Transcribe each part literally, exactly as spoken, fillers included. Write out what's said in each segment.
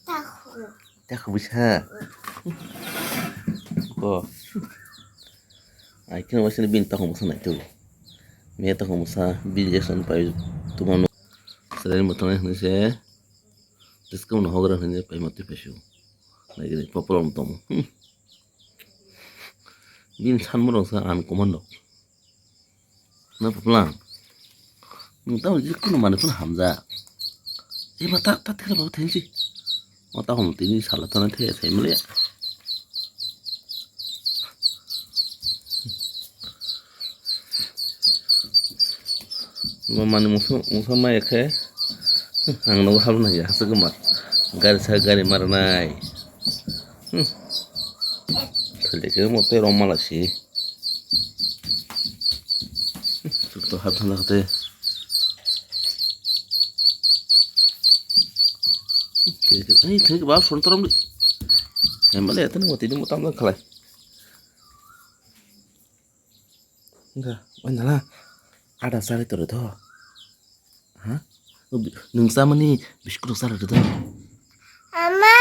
Takhuk. Takhuk bisa. Ko. Ai khe waisa bini takhuk masa nai tu. Me takhuk masa bini lesson pai tumano. Selain motong ni se. Disco no hogra ni pai mati pesu. Lagi ni popolom tom. Hmm. Bini sanmorok sa an komando. Na paplang. Nwng tamo je kuno manwi phano hamjak. Eba ta, ta thela babu thensi. O ta hom tini sala thana the sai male. Bo mani musa, musa maya khe. Ang nogo hapna ya, hasa gumar. Gari sa gari marnai. Hmm. Thale khe mo tei rong mala si. Chuk to hap thang khe. Ei, thik ba phone torom. Em bale atan mo tini mo tam khalai. Enggak, mana lah? Ada sari terus to. Hah? Nung sama ni biskuit sari terus to. Ama.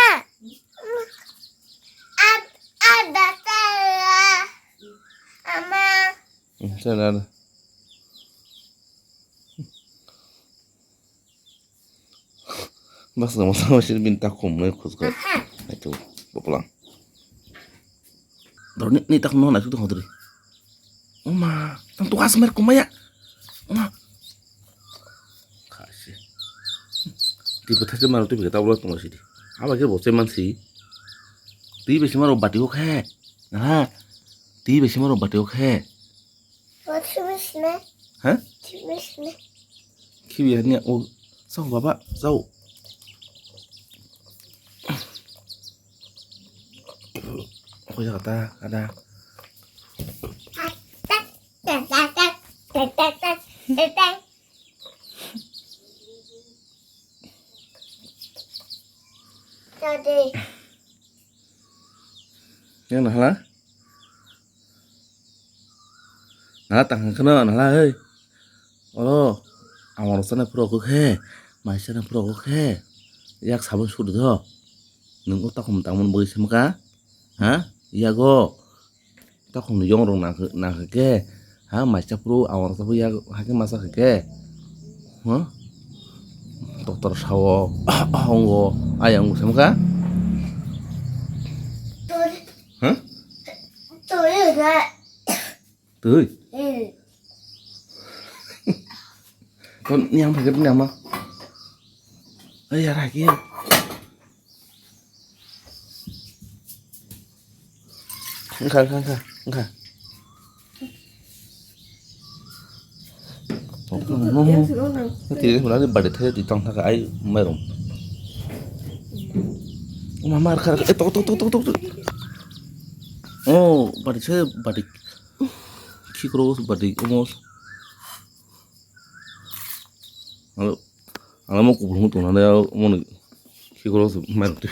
Ad-, ada tara. Ama. Hmm, sana ada. Bas sama sama sih minta kom nai khus kha. Aha. Itu, bapulang. Dorni ni tak no nai tu hodri. Oma, tang tu asmer kumaya. Oma. Khasi. Ti bwthachi maro ti bwtha ulo tongma sidi. Aba khe bo se mansi. Ti besi maro bati o khe. Na. Ti besi maro bati o khe. What's your wish, man? Ha? What's your wish, man? Khibi hani o. Sao baba, sao. Koi jaga ta, ada. Daddy. Yang nahala? Nahala tang kheno nahala hei. Oro, amor sana pura khe, mai sana pura khe. Yak sabun sudu do. Nung o takhum tangmani bwgwi sima kha? Ha? Yago. Takhum ni yong rok nang khe, nang khe ke. Ha, mai cha pru, awang cha pru ya, ha khe masa khe ke. Ha? Doctor sao, hongo, ayang sam kha? Ha? Tui. Kon niang phai niang ma. Ai yar hai ke. Engkha, engkha, engkha, engkha. Ti mana ni bade thai ti tong thaka ai mairum. Uma mar khar, eh, tok, tok, tok, tok, tok. Oh, bade thai bade. Khikro bade, umos. Alo, alo mo kubur mo tong na ya, mo ni khikro mairum ti.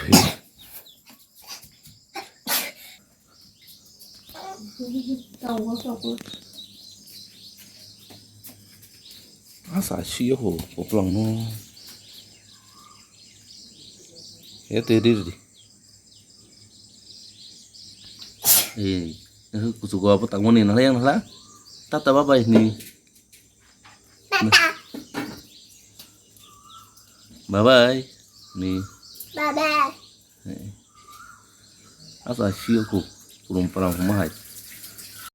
Asa siyo ho, poplang no. Ya te di di. Eh, eh, kuchugo apa tak mo ni nala yang nala. Tata bye bye ni. Bye bye. Ni. Bye bye. Eh. Asa siyo ko. Purum parang mahai.